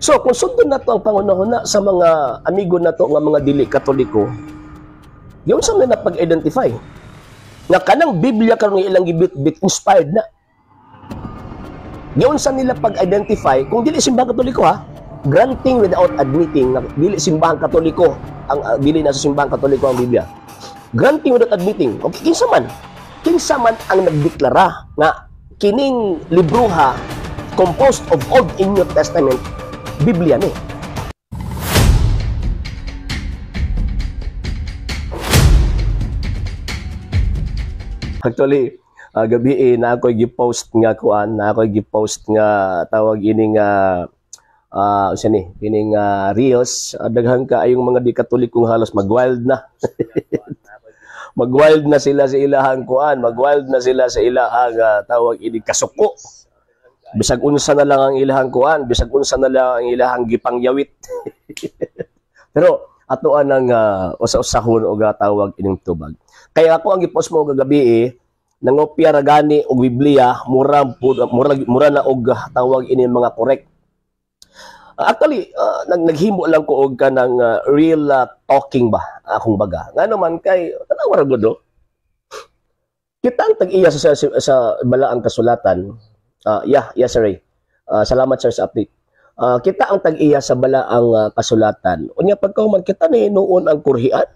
So, kung sundon nato ang pangunahuna sa mga amigo nato nga mga dili Katoliko, yun sa na pag-identify nga kanang Biblia karon nga ilang gibit-bit inspired na. Yun sa nila pag-identify kung dili Simbahan Katoliko ha, granting without admitting na dili Simbahan Katoliko ang dili na sa Simbahan Katoliko ang Biblia. Granting without admitting, okay, kinsa man? Kinsa man ang nagdeklara nga kining libroha composed of Old and New Testament Biblia ni? Actually, gabi eh, na ako'y gi-post nga kuan, na ako'y gi-post nga tawag ini nga unsa ni, kining reels, daghan kaayong mga di Katolikong halos mag-wild na. Mag-wild na sila sa ilahang kuan, mag-wild na sila sa ilahang tawag ini kasuko. Bisag unsa na lang ang ilahang kuan, bisag unsa na lang ang ilahang gipangyawit. Pero atoan ang usa-usahon og tawag ining tubag. Kaya ako ang gipost mo kagabi eh, nangopya ra gani og Biblia, mura mura mura na og tawag ini mga correct. Actually, naghimo lang ko og kanang real talking ba akong baga. Ngano man kay tanawa ra gud oh. Kita ang tag-iya sa balaang kasulatan. Yeah, yes sir Ray. Salamat sir sa update. Kita ang tag-iya sa balaang kasulatan. Unya pagkahuman kita ni noon ang kurhian.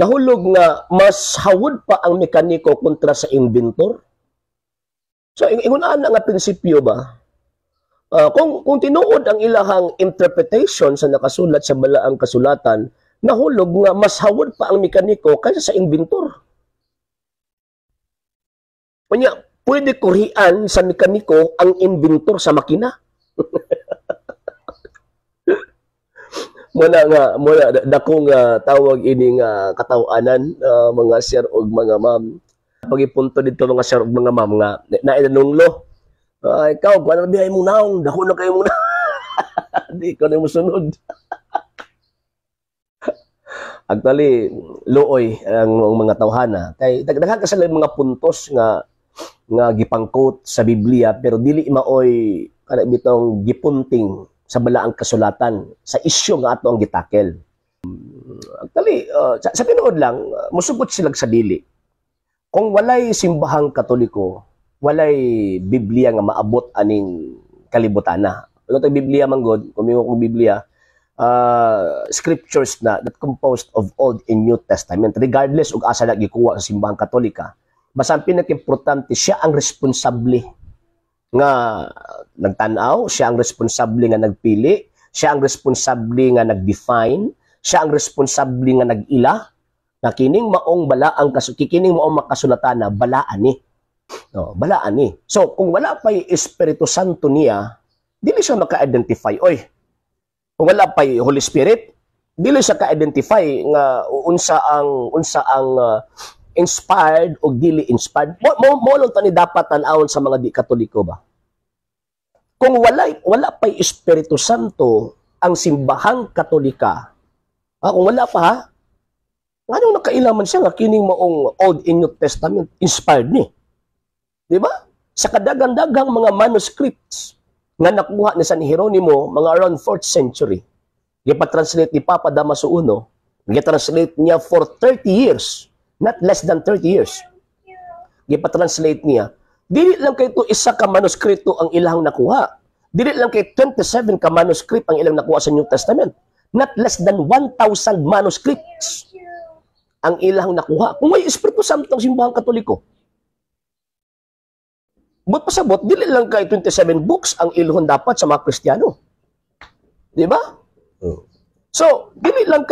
Nahulog nga mas hawod pa ang mekaniko kontra sa inventor. So ingon ana nga prinsipyo ba? Kung tinuod ang ilahang interpretation sa nakasulat sa balaang kasulatan, nahulog nga mas hawod pa ang mekaniko kaysa sa inventor. Unya, pwede kurhian sa mekaniko ang inventor sa makina. Muna nga, muna dakong tawag ini nga kataw-anan, mga sir og mga ma'am. Pagipunto dito mga sir og mga ma'am nga nainanunglo. Ikaw, kuan na bihay mong naong, dako na kayo mong naong. Di ko na mosunod. Actually, luoy ang mga tawhana. Kay daghan ka sila mga puntos nga nga gipangkot sa Biblia pero dili maoy kana bitong gipunting sa balaang kasulatan sa isyu nga ato ang gitakel. Actually, sa tinuod lang, musugot sila sa dili. Kung walay Simbahang Katoliko, walay Biblia nga maabot aning kalibutana. Ano tong Biblia man god, kung mingon kong Biblia, scriptures na that composed of Old and New Testament, regardless og asa na gikuha sa Simbahang Katolika. Basta ang pinaka-importante, siya ang responsable nga nagtan-aw, siya ang responsable nga nagpili, siya ang responsable nga nag-define, siya ang responsable nga nag-ila, na kining maong balaang kining maong makasulatan na balaan ni. No, balaan ni. So, kung wala pa'y Espiritu Santo niya, dili siya maka-identify. Oy, kung wala pa'y Holy Spirit, dili siya ka-identify nga unsa ang inspired o dili inspired. Mo lang tani dapat tan-awon sa mga di Katoliko ba? Kung wala pa'y Espiritu Santo ang Simbahang Katolika, kung wala pa ha, nganong nakailaman siya nga kining maong Old and New Testament inspired ni? Di ba? Sa kadagang-dagang mga manuscripts nga nakuha ni San Jeronimo mga around 4th century, gipatranslate ni Papa Damaso I, gitranslate niya for 30 years, not less than 30 years. Gipatranslate niya. Dili lang kay ito isa ka manuskrito ang ilang nakuha. Dili lang kay 27 ka manuscript ang ilang nakuha sa New Testament. Not less than 1,000 manuscripts ang ilang nakuha. Kung may Espiritu Santo ang Simbahang Katoliko, but pasabot, dili lang kay 27 books ang ilhon dapat sa mga Kristiyano. Di ba? So, dili lang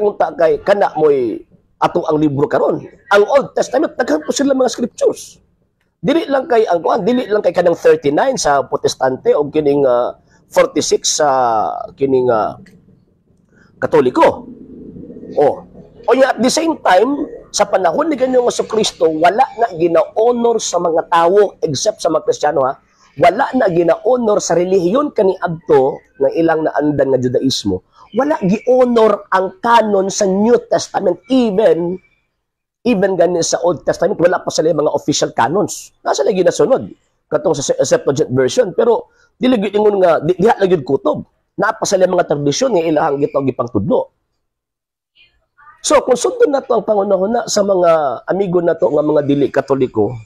unta kay kana mo'y ato ang libro karon. Ang Old Testament, daghan po sila mga scriptures. Dili lang kay ang kuan, dili lang kay kanang 39 sa Protestante o kining 46 sa kining Katoliko. Oh. O at the same time, sa panahon ni Ginoong Kristo, wala na gina-honor sa mga tawo except sa mga Kristiyano ha. Wala na gina-honor sa relihiyon kaniadto ng ilang naandan nga Judaismo. Wala gi-honor ang canon sa New Testament, even gani sa Old Testament wala pa sila mga official canons. Nasa lagi nasunod. Katong sa Septuagint version, pero dili gyud ingon nga diha lang gyud kutob. Naa pa sila mga tradisyon nga ilahang gitawag gipangtudlo. So, kung sundon nato ang pangunahuna sa mga amigo nato nga mga dili Katoliko,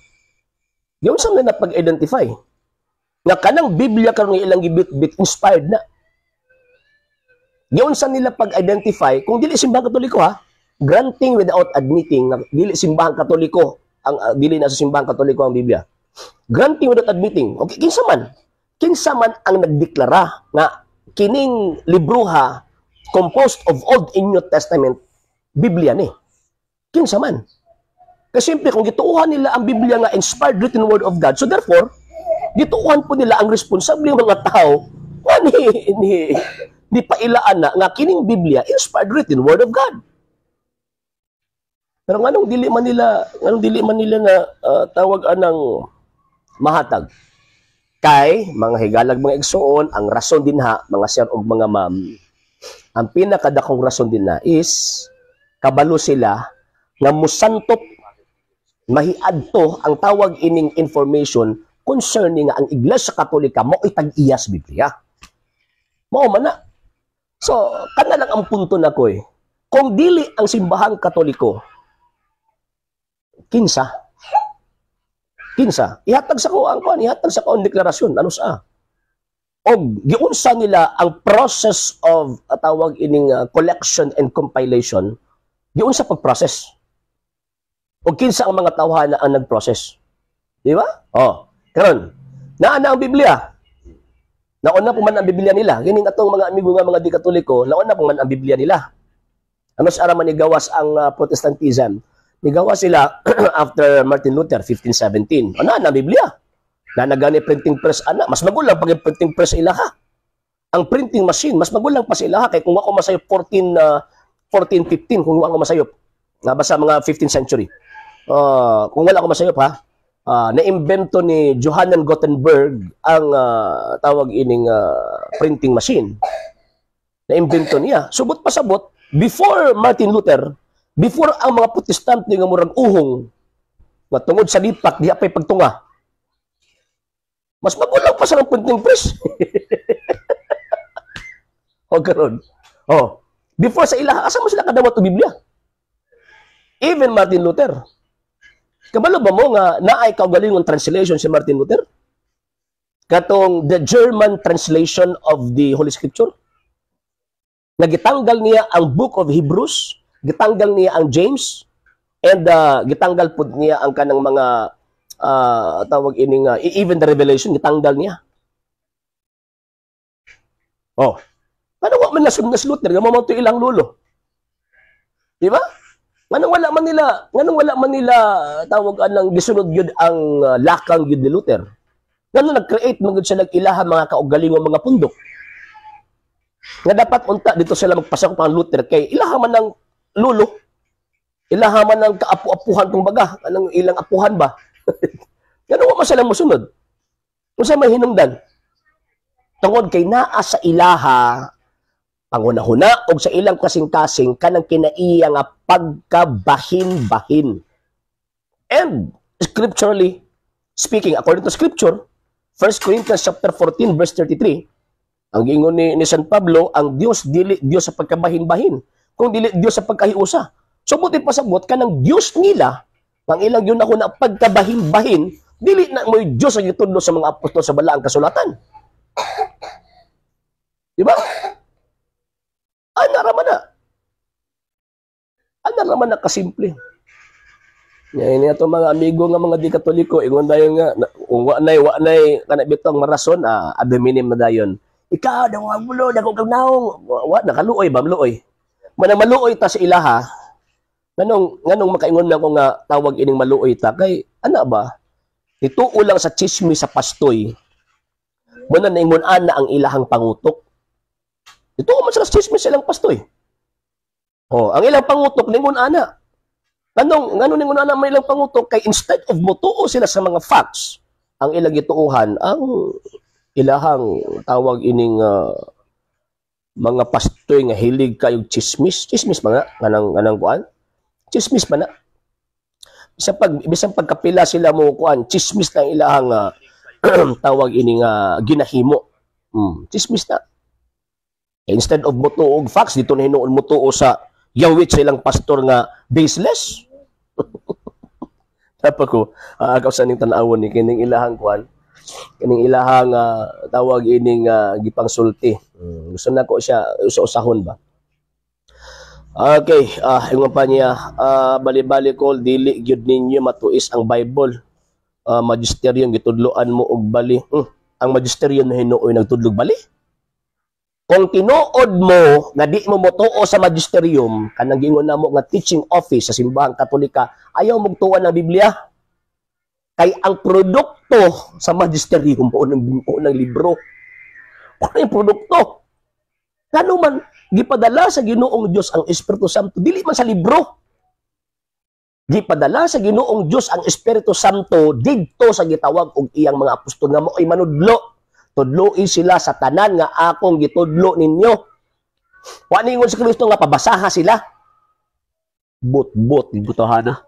giunsa man na pag-identify nga kanang Biblia karon nga ilang gibit-bit inspired na? Giunsa nila pag-identify kung dili Simbahan Katoliko, ha? Granting without admitting nga dili Simbahan Katoliko ang dili na sa Simbahan Katoliko ang Biblia. Granting without admitting. Okay, kinsa man? Kinsa man ang nagdeklara nga kining libroha composed of Old and New Testament, Biblia ni? Kinsa man? Kasi siyempre, kung gituuhan nila ang Biblia nga inspired written word of God, so therefore, gituuhan po nila ang responsable mga tao nga ni pailaan na nga kining Biblia inspired written word of God. Pero nganong dili man nila na tawag anang mahatag? Kay mga higalag, mga igsuon, ang rason din ha, mga sir og mga ma'am, ang pinakadakong rason din na is kabalo sila nga musantop, mahiadto ang tawag ining information concerning nga ang Iglesia Katolika mo itag-iya sa Biblia. Mao man na. So, kana lang ang punto nako eh. Kung dili ang Simbahang Katoliko, kinsa? Kinsa? Ihatag sa ko ang kuan, ihatag sa ko ang deklarasyon. Ano sa? Og giunsa nila ang process of tawag ining collection and compilation, giunsa pag-process? Og kinsa ang mga tawhana ang nag-process? Di ba? Oh, karon, naa na ang Biblia. Nauna po man ang Biblia nila. Kining atong mga amigo nga mga di Katoliko, nauna po man ang Biblia nila. Ano sa araman ni gawas ang Protestantism? Nigawas sila after Martin Luther, 1517. Ano na ang Biblia? Na nagani printing press ana, mas magulang pag yung printing press ilaha. Ang printing machine, mas magulang pa sa ilaha kay kung ako masayop 14 1415, kung ako masayop. Nga basta mga 15th century. Kung wala ako masayop ha, naimbento ni Johann Gutenberg ang tawag ining printing machine. Naimbento niya. Subot pasabot, before Martin Luther, before ang mga Protestante nga murag uhong, nga tungod sa lipak, diha pa'y pagtunga. Mas magulang pa sa printing press. O karon. Oh, before sa ilaha, asa mo sila kadawat og Biblia? Even Martin Luther. Kabalo ba mo nga naay kaugalingong translation si Martin Luther? Katong the German translation of the Holy Scripture. Nagitanggal niya ang Book of Hebrews, gitanggal niya ang James, and gitanggal pud niya ang kanang mga tawag ining even the Revelation gitanggal niya. Oh. Ano wa man nasunod si Luther nga mao ilang lulo? Di ba? Nganong wala man nila tawag anang gisunod gyud ang lakang gyud ni Luther? Ngano nag-create man gyud sila ilaha mga kaugalingong mga pundok? Nga dapat unta dito sila magpasakop ang Luther kay ilaha man ng lulo. Ilaha man ng kaapu-apuhan tong baga, anang ilang apuhan ba? Ngano wa man sila mosunod? Unsa may hinungdan? Tungod kay naa sa ilaha pangunahuna og sa ilang kasing-kasing kanang kinaiya nga pagkabahin-bahin. And scripturally speaking, according to scripture, 1 Corinthians chapter 14 verse 33, ang giingon ni San Pablo, ang Dios dili Dios sa pagkabahin-bahin, kung dili Dios sa pagkahiusa. So buti pasabot kanang Dios nila, ang ilang yun ako na pagkabahin-bahin, dili na mo'y Dios ang gitudlo sa mga apostol sa Balaang Kasulatan. Di ba? Ana raman na. Ana raman na kasimple. Yan ini ato mga amigo nga mga di Katoliko, ingon dayon nga kung wa nay kana bitong marason, ad hominem na dayon. Ikaw daw ang bulo, dako kag naong, wa nakaluoy ba, maluoy. Manang maluoy ta sa ilaha, nganong makaingon na ko nga tawag ining maluoy ta kay ana ba? Ituo lang sa chismis sa pastoy. Muna naingon ana ang ilahang pangutok. Ituo man sila sa chismis sa ilang pastoy. Oh, ang ilang pangutok ningon ana. Nganong ningon ana may ilang pangutok? Kay instead of motuo sila sa mga facts, ang ilang gituohan ang ilahang tawag ining mga pastoy nga hilig kayog chismis, chismis mga nganang kuan. Chismis man na. Bisan pagkapila sila mo kuan, chismis lang ilahang Tawag ini nga ginahimo. Chismis na. Instead of motuo og facts, dito na hinuon motuo sa yawit sa ilang pastor nga baseless. Tapa ko, akaw sa ning tan-awon ni kining ilahang kwan, kining ilahang tawag ining gipangsulti. Gusto na ko siya usa-usahon ba. Okay, ingon pa niya, bali-bali ko dili gyud ninyo matuis ang Bible. Magisterium gitudloan mo og bali. Ang magisterium na hinuoy nagtudlog bali. Kung tinuod mo nga di mo motuo sa magisterium, kanang giingon namo nga teaching office sa Simbahang Katolika, ayaw mong tuan ng Biblia. Kay ang produkto sa magisterium mao ng libro. Ano yung produkto? Ngano man gipadala sa Ginoong Dios ang Espiritu Santo dili man sa libro. Gipadala sa Ginoong Dios ang Espiritu Santo didto sa gitawag og iyang mga apostol nga mao'y manudlo. Tudloi sila sa tanan nga akong gitudlo ninyo. Wa ningon si Kristo nga pabasaha sila. Bot-bot butohana.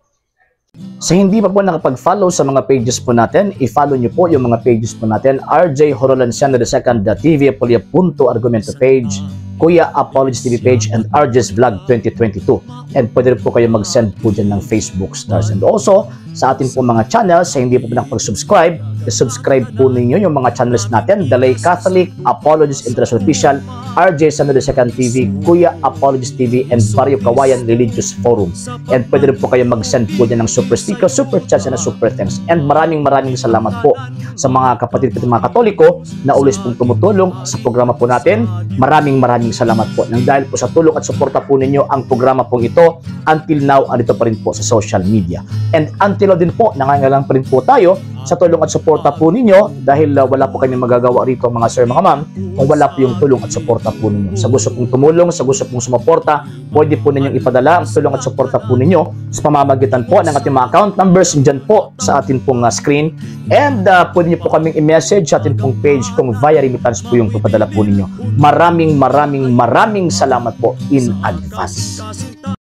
Sa hindi pa po nakapag-follow sa mga pages po natin, i-follow nyo po yung mga pages po natin. RJ Horolanciano II, TV Apolia Argumento page, Kuya Apologies TV page, and RJ's Vlog 2022. And pwede rin po kayo mag-send po dyan ng Facebook stars. And also, sa atin po mga channels, sa hindi po nakapag-subscribe, i-subscribe po ninyo yung mga channels natin, The Lay Catholic, Apologies International Official, RJ Sano II TV, Kuya Apologies TV, and Barrio Kawayan Religious Forum. And pwede rin po kayo mag-send po dyan ng super sticker, super chats, and super thanks. And maraming maraming salamat po sa mga kapatid ko mga Katoliko na always pong tumutulong sa programa po natin. Maraming maraming salamat po. Nang dahil po sa tulong at suporta po ninyo ang programa pong ito, until now, andito pa rin po sa social media. And until now din po, nangangailangan pa rin po tayo sa tulong at suporta po ninyo dahil wala po kami magagawa rito, mga sir, mga ma'am, kung wala po yung tulong at suporta po ninyo. Sa gusto pong tumulong, sa gusto pong sumuporta, pwede po ninyong ipadala ang tulong at suporta po ninyo sa pamamagitan po ng ating mga account numbers dyan po sa atin pong screen. And pwede niyo po kaming i-message sa atin pong page kung via remittance po yung papadala po ninyo. Maraming maraming maraming salamat po in advance.